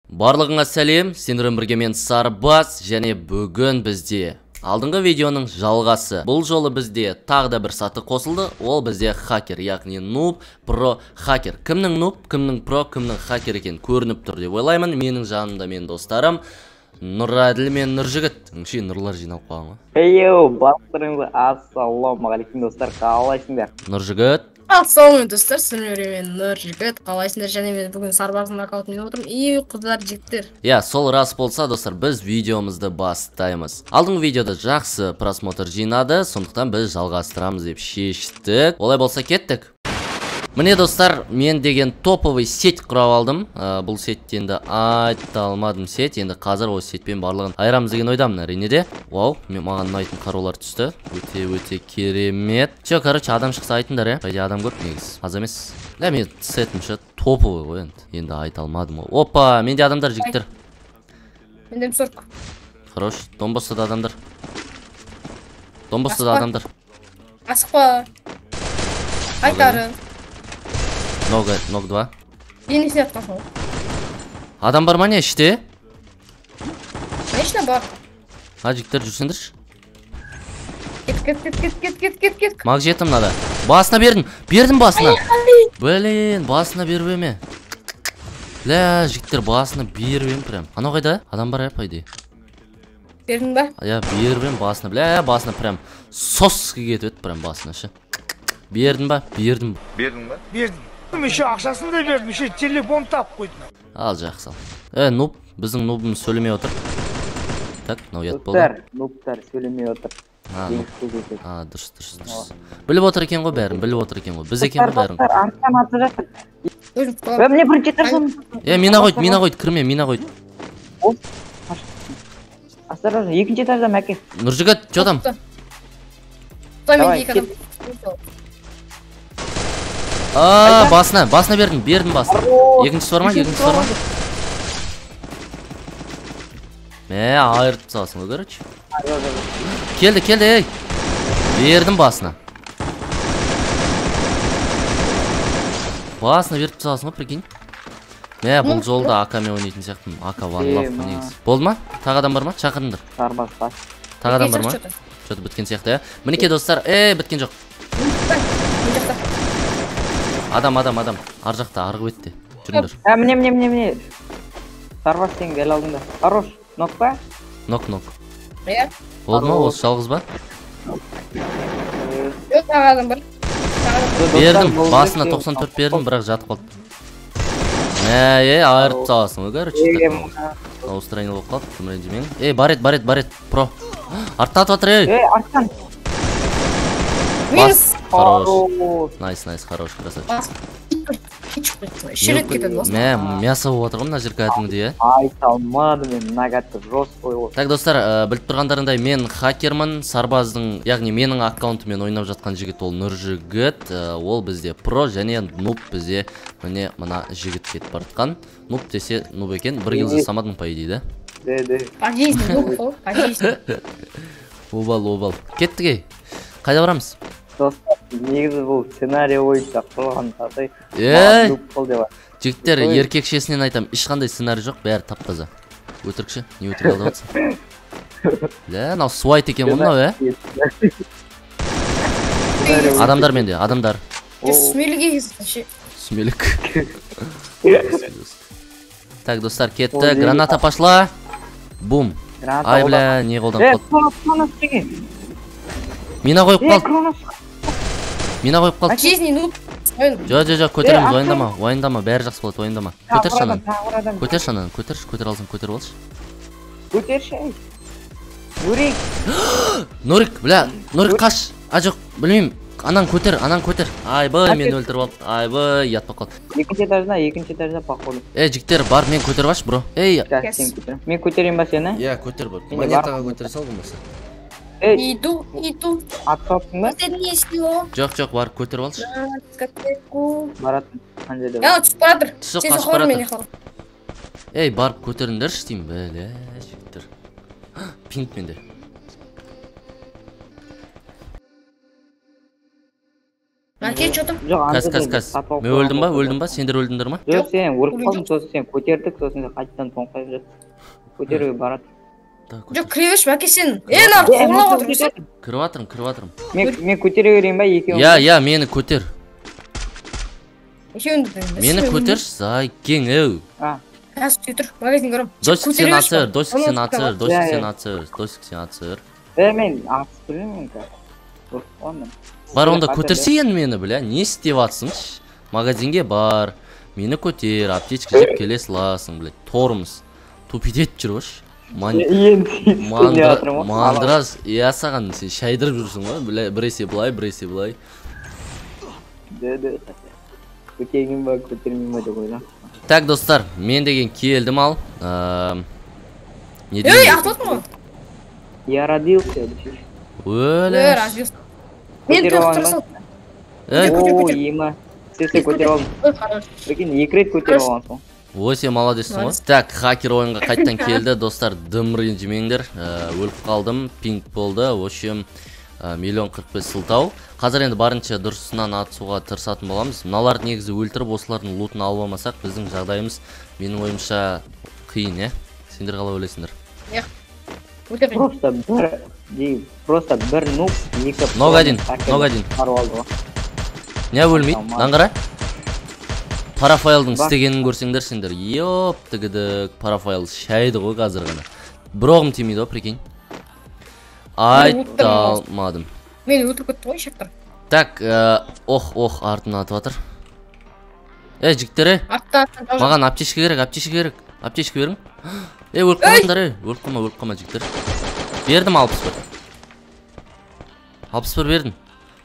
Барлығыңа сәлем, сендермен бірге мен Сарбас, және бүгін бізде алдыңғы видеоның жалғасы. Бұл жолы бізде тағы да бір саты қосылды, ол бізде хакер, яғни нуб, про, хакер. Кімнің нуб, кімнің про, кімнің хакер екен көрініп тұр деп ойлаймын. Менің жанымда мен достарым Нұрәділ мен Нұржігіт. Өңшей нұрлар жиналып қалған ғой. Ей, барлықтарыңызға ассалаумағалейкум достар, қалайсыңдар? Нұржігіт. Ассалаумағалейкум достар, сіздермен мен Нұржігіт, қалайсыңдар? Және мен бүгін Сарбаздың аккаунтымен отырмын. И қыздар, жігіттер. Иә, сол рас болса, достар, біз видеомызды бастаймыз. Алдыңғы видеода жақсы просмотр жинады, сондықтан біз жалғастырамыз деп шештік. Олай болса кеттік. Міне достар, мен деген топовый сеть құрап алдым. Бұл сетьті енді айта алмадым сеть. Енді қазір осы сетьпен барлығын айырамыз деген ойдамын әрине де. Вау, мен маған ұнайтын қарулар түсті. Өте-өте керемет. Все, короче, адам шықса айтыңдар, ә? По идее, адам көп негізі. Аз емес. Лә, мен сетім ше топовый ғой енді. Енді айта алмадым ғой. Опа, менде адамдар, жігіттер. Менде М40. Хорош, Донбасста да адамдар. Донбасста да адамдар. Асықпа. Айтары. Ног 2. Денесіне атқан сол. Адам бар ма не іште? Конечно бар. А, жігіттер жүрсеңдерші. Кет, кет, кет, кет, кет, кет, кет. Маг жетім мынада. Басына бердім. Бердім басына. Блин, басына беріп еме. Бля, жігіттер басына беріп ем прям. Анау қайда? Адам бар, по идее. Бердің ба? Иә, беріп ем басына. Бля, басына прям соски кетіп еді прям басына ше. Бердің ба? Бердім. Бердің ба? Бердім. Еще ақшасын да бердім, еще телефон тап қойдым. Ал жақсы. Нуб, біздің нубымыз сөйлемей отыр. Так, мынау ұят болды. Нубтар, нубтар сөйлемей отыр. А, дұрыс, дұрыс, дұрыс. Біліп отыр екен ғой бәрін, біліп отыр екен ғой. Біз екен ғой бәрін. Арттан атып жатыр. Міне бірінші этаждан. Мина қойды, мина қойды, кірме, мина қойды. Осторожно, екінші этажда мәке. Нұржігіт, че там? Мен екі адам. Басына, басына бердім, бердім басына. Екіншісі бар ма, екіншісі бар ма? Мә, айырып тастағансың ғой, короче. Келді, келді, ей. Бердім басына. Басына беріп тастағансың ғой, прикинь. Мә, бұл жолда АК-мен ойнайтын сияқтымын. АК ванлав негізі. Болды ма? Тағы адам бар ма? Шақырыңдар. Сарбаз бас. Тағы адам бар ма? Что-то біткен сияқты, ә? Мінекей достар, біткен жоқ. Адам, адам, адам. Ар жақта, арғы бетте. Жүріңдер. Міне, міне, міне, міне. Сарбаз сен дәл алдыңда. Хорош. Нок па? Нок, нок. Иә. Болды ма? Осы жалғыз ба? Жоқ, тағы адам бар. Бердім. Басына 94 бердім, бірақ жатып қалды. Мә, айырып тастағансың ғой, короче. Ауыстырайын болып қалды, кім ренжімең. Ей, бар ет, бар ет, бар ет. Про. Артта атып жатыр, ей. Арттан. Минус. Хорош. Найс, найс, хорош, красавчик. Мә, мясо болып отыр ғой мына жер кәдімгідей, ә? Айта алмадым мен, мына кәдімгі жёсткий болды. Так, достар, біліп тұрғандарыңдай мен хакермін, Сарбаздың, яғни менің аккаунтыммен ойнап жатқан жігіт ол Нұржігіт, ол бізде про және нуб бізде міне мына жігіт кетіп бара жатқан. Нуб десе нуб екен, бір килл жасамадың по идее, да? Да, да. По жизни нуб, по жизни. Обал, обал. Кеттік, ей. Қайда барамыз? Достар, негізі бұл сценарий бойынша құрылған татай. Жігіттер, еркекшесінен айтам, ешқандай сценарий жоқ, бәрі тап-таза. Өтірікші, не өтірік алдап жатсың? Лә, мынау суайт екен ғой мынау, ә? Адамдар менде, адамдар. Сүмелік егізі. Сүмелік. Так, достар, кетті. Граната пошла. Бум. Ай, бля, не қолданып қалды. Мина қойып қалды. Мина қойып қалды. Жизни нуб. Жоқ, жоқ, жоқ, көтереміз, уайымдама, уайымдама, бәрі жақсы болады, уайымдама. Көтерші ананы. Көтерші ананы, көтерші, көтере алсаң, көтеріп алшы. Көтерші. Нурик. Нурик, бля, Нурик қаш. А жоқ, білмеймін. Ананы көтер, ананы көтер. Айбай, мені өлтіріп алды. Айбай, ұят болып қалды. Екінші этажда, екінші этажда походу. Ей, жігіттер, бар, мен көтеріп алшы, бро. Ей. Мен көтерейін ба сені? Иә, көтер, бар. Монетаға көтере сал болмаса. Иду, иду. Атсаптың ба? Последнее село. Жоқ, жоқ, барып көтеріп алшы. Баратын, қандай жерде? Я, түсіп баратыр. Түсіп қашып баратыр. Ей, барып көтеріңдерші деймін, бля, жігіттер. Пинг менде. Мәке, че там? Кәс, кәс, кәс. Мен өлдім ба? Өлдім ба? Сендер өлдіңдер ма? Жоқ, сен өліп қалдың, сосын сен көтердік, сосын сен қайтадан тоңқайып жаттың. Көтеруге барады. Жоқ, кіре берші, Мәке сен. Е, нар, қорлап отырмын. Кіріп жатырмын, кіріп жатырмын. Мен көтере берейін ба екеуіңді? Иә, иә, мені көтер. Екеуіңді. Мені көтерші, зайкең, еу. Қазір түе тұр, магазин көрем. Досик сен атса бер, досик сен атса бер, досик сен атса бер, досик сен атса бер. Мен атып білмеймін қазір. Бар онда көтерсе енді мені, бля, не істеп жатсың? Магазинге бар, мені көтер, аптечка жеп келе саласың, бля, тормоз. Тупить етіп жүр ғой. Мандраж, иә саған сен шайдырып жүрсің ғой, бля, біресе былай, біресе былай. Көтерейін ба, көтермеймін ба деп ойлап. Так, достар, мен деген келдім ал. Ей, атып отырмын ғой. Я родился. Өле. Мен тұра салдым. О, ема. Сен көтеріп алдың. Прикинь, екі рет көтеріп алған соң. Ой, сен молодецсің ғой. Так, хакер ойынға қайттан келді. Достар, дым ренжімеңдер. Өліп қалдым, пинг болды. В общем, 1,045 сылтау. Қазір енді барынша дұрысынан атысуға тырысатын боламыз. Мыналарды негізі өлтіріп, осылардың лутын алып алмасақ, біздің жағдайымыз, менің ойымша, қиын, е? Сендер қалай ойлайсыңдар? Просто бір, просто бір нуб, екі... Ног один, ног один. Не өлмейді? Мынаны қара. Парафайлдың істегенін көрсеңдер сендер. Ёп, тігідік, парафайл шайды ғой қазір ғана. Бір оғым тимейді ғой, прикинь. Айта алмадым. Мені өлтіріп кетті ғой, шектір. Так, ох, ох, артынан атып жатыр. Ей, жігіттер, ей. Маған аптечка керек, аптечка керек. Аптечка берің. Ей, өліп қалмаңдар, ей. Өліп қалма, өліп қалма, жігіттер. Бердім 61. 61 бердім.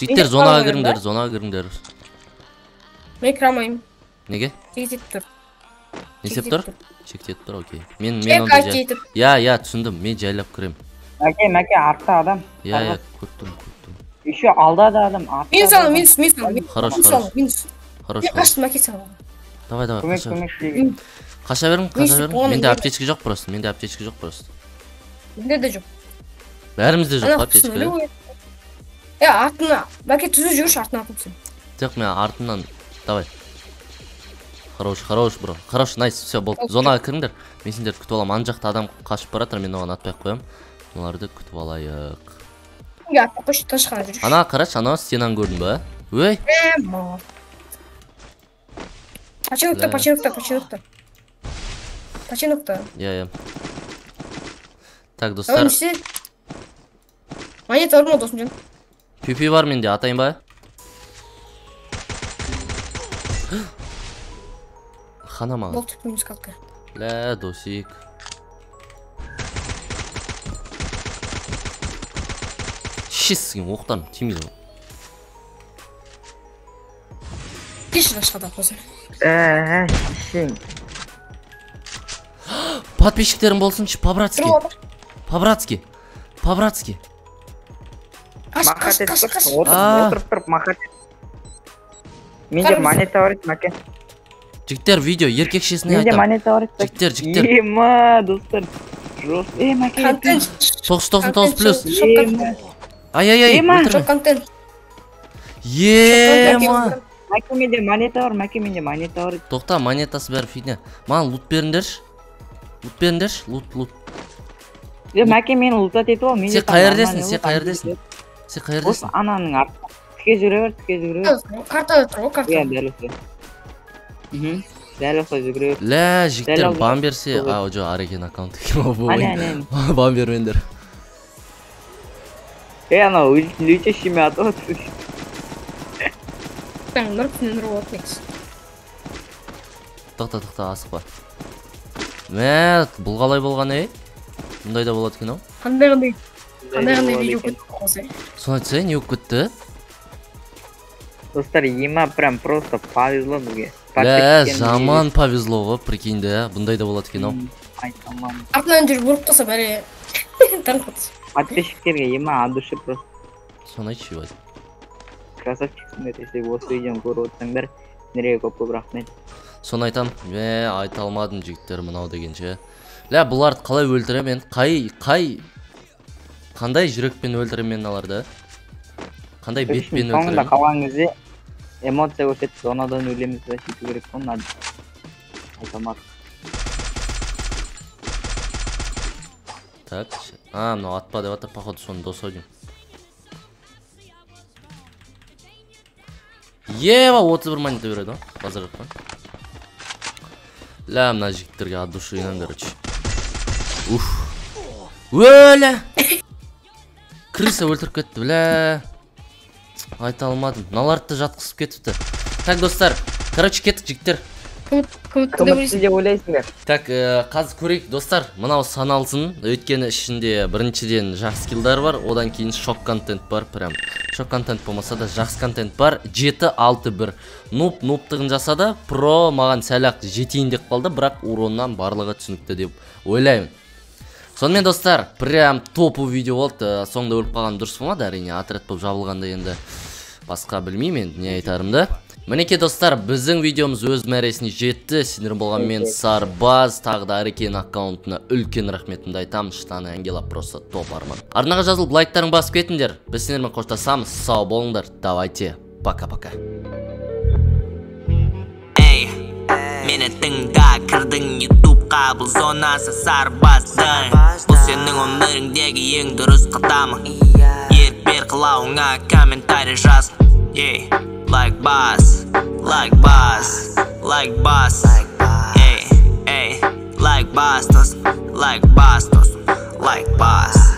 Жігіттер, зонаға кіріңдер, зонаға кіріңдер. Мен кіре алмаймын. Неге? Шектетіп тұр. Не істеп тұр? Шектетіп тұр, окей. Мен онда жай... Я, я, түсіндім. Мен жайлап кірем. Мәке, Мәке, артта адам. Я, я, көріп тұрмын, көріп тұрмын. Еще алда да адам, артта. Минус алам, минус, минус алам. Хорош, хорош. Минус. Хорош. Мен қаштым, Мәке саған. Давай, давай, Көмек, қаша. көмек. Қаша берің, қаша берің. Менде аптечка жоқ просто, менде аптечка жоқ просто. Менде де жоқ. Бәрімізде жоқ аптечка. Е, артына, Мәке түзу жүрші, артына атып сен. Жоқ, мен артымнан, давай. Хорош, хорош, бро. Хорош, найс, все, болды. Зонаға кіріңдер. Мен сендерді күтіп аламын. Ана жақта адам қашып бара жатыр, мен оған атпай ақ қоямын. Оларды күтіп алайық. Ана қарашы, анау стенаны көрдің ба? Өй! Починок-то, починок-то, починок-то. Починок-то. Иә, иә. Так, достар. Монета бар ма, досым жан? Пипи бар менде, атайын ба? Хана маған. Болды, минус катка. Ля, досик. Шесін оқтан тимейді. Кешір ашқада қозы. Подписчиктерім болсыншы, по-братски. По-братски. По-братски. Қаш, қаш, қаш, қаш. Отырып тұрып махат. Менде монета бар еді, Мәке. Жігіттер, видео еркекшесіне Менде айтам. монета бар еді. Жігіттер, жігіттер. Ема, достар. Жоқ. Е, Мәке. Контент. 999 плюс. Ема. Ай, ай, ай, Ема. өлтірме. Жоқ контент. Ема. Мәке, менде монета бар, Мәке, менде монета бар. Тоқта, монетасы бәрі фигня. Маған лут беріңдерші. Лут беріңдерші, лут, лут. Е, Мәке, мені лутат етіп ал. Сен қай жердесің? Сен қай жердесің? Сен қай жердесің? Осы ананың артында. Тіке жүре бер, тіке жүре бер. Картада тұр ғой, карта. Иә, дәл осылай. Дәл осылай жүгіре бер. Ля, жігіттер, Дәл бан берсе, Сол. а, жоқ, Арекен аккаунт екен ғой, Әне, әне, әне. Бан бермеңдер. Е, анау летящиймен атып отыр. Нұр күннен нұр болады негізі. Тоқта, тоқта, асықпа. Мә, бұл қалай болған, ей? Мұндай да болады екен ау. Қандай қандай қандай қандай видео кетті қозы. Соны айтсай, не болып кетті? Достар, ема прям просто повезло бізге. Ля, жаман повезло ғой, прикинь да, бұндай да болады екен ау. Айта алмадым. Артынан жүріп ұрып қалса бәрі танып қалды. Подписчиктерге ема от души просто. Соны айтшы, ебать. Красавчиксіңдер, если осы видеоны көріп отырсаңдар, сендерге көп көп рахмет. Соны айтам, мә, айта алмадым жігіттер мынау дегенше. Ля, бұларды қалай өлтірем мен? Қандай жүрекпен өлтірем мен аларды? Қандай бетпен Соңында өлтірем? қалған кезде Эмоция көрсетіп зонадан өлеміз ба, сөйту керек қой, мына айта алмадық. Так, а, мынау атпа деп жатыр, походу соның досы ау деймін. Ева, 31 монета береді ғой, базар жоқ қой. Ля, мына жігіттерге от души инан, короче. Уф. Өлі! Крыса өлтіріп кетті, бля. Айта алмадым. Мыналарды да жатқызып кетіпті. Так, достар, короче, кеттік, жігіттер. Кім Кім ұтты деп ойлайсыңдар? Так, қазір көрейік, достар. Мынау саналсын. Өйткені ішінде біріншіден жақсы скиллдар бар, одан кейін шок контент бар, прям. Шок контент болмаса да жақсы контент бар. 7 6 1. Нуб нубтығын жасады. Про маған сәл-ақ жетейін деп қалды, бірақ уроннан барлығы түсінікті деп ойлаймын. Сонымен, достар, прям топовый видео болды. Соңында өліп қалған дұрыс болмады, әрине, отряд болып жабылғанда енді басқа білмеймін енді не айтарымды. Мінекей, достар, біздің видеомыз өз мәресіне жетті. Сендер болған мен Сарбаз, тағы да Арекенің аккаунтына үлкен рахметімді айтамын. Штаны Ангела просто топ арман. Арнаға жазылып, лайктарың басып кетіңдер. Біз сендермен қоштасамыз. Сау болыңдар. Давайте, пока-пока. Эй, мені тыңда, кірдің ютубқа, бұл зонасы Сарбаздың. Бұл сенің өміріңдегі ең дұрыс қадамың. Ерік бер қалауыңа, комментарий жаз. Ей, лайк бас, лайк бас, лайк бас. Ей, ей, лайк бас, досым, лайк бас, досым, лайк бас.